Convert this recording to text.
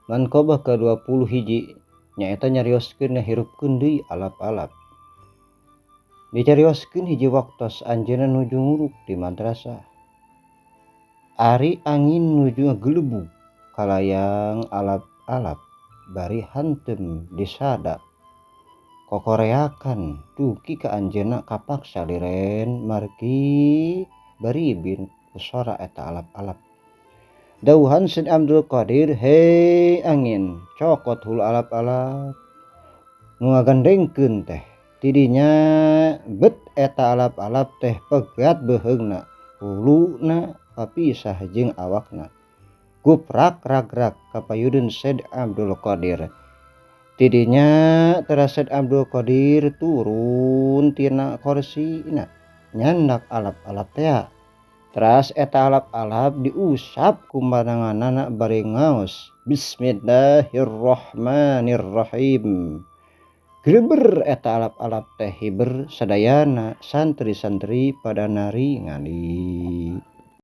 Manqabah ka 21 nyaeta nyarioskeun ngahirupkeun deui alap-alap. Dicarioskeun hiji waktos anjeunna nuju nguruk di madrasah. Ari angin nuju ngagelebug kalayang alap-alap bari hantem disada kokoreakan dugi ka anjeunna kapaksa liren margi baribin ku sora eta alap-alap. Dauhan Syed Abdul Qadir, hei angin, cokot hulu alap-alap nu ngagandengkeun teh. Tidinya bet eta alap-alap teh pegat beuheungna, huluna papisah jeung awakna. Guprak ragrak kapayudeun Syed Abdul Qadir. Tidinya teras Syed Abdul Qadir turun tina korsina nyandak alap-alap tea. Teras eta alap-alap diusap ku pananganna bari ngaos Bismillahirrahmanirrahim. Gleber eta alap-alap teh hiber sadayana santri-santri pada nari ngali.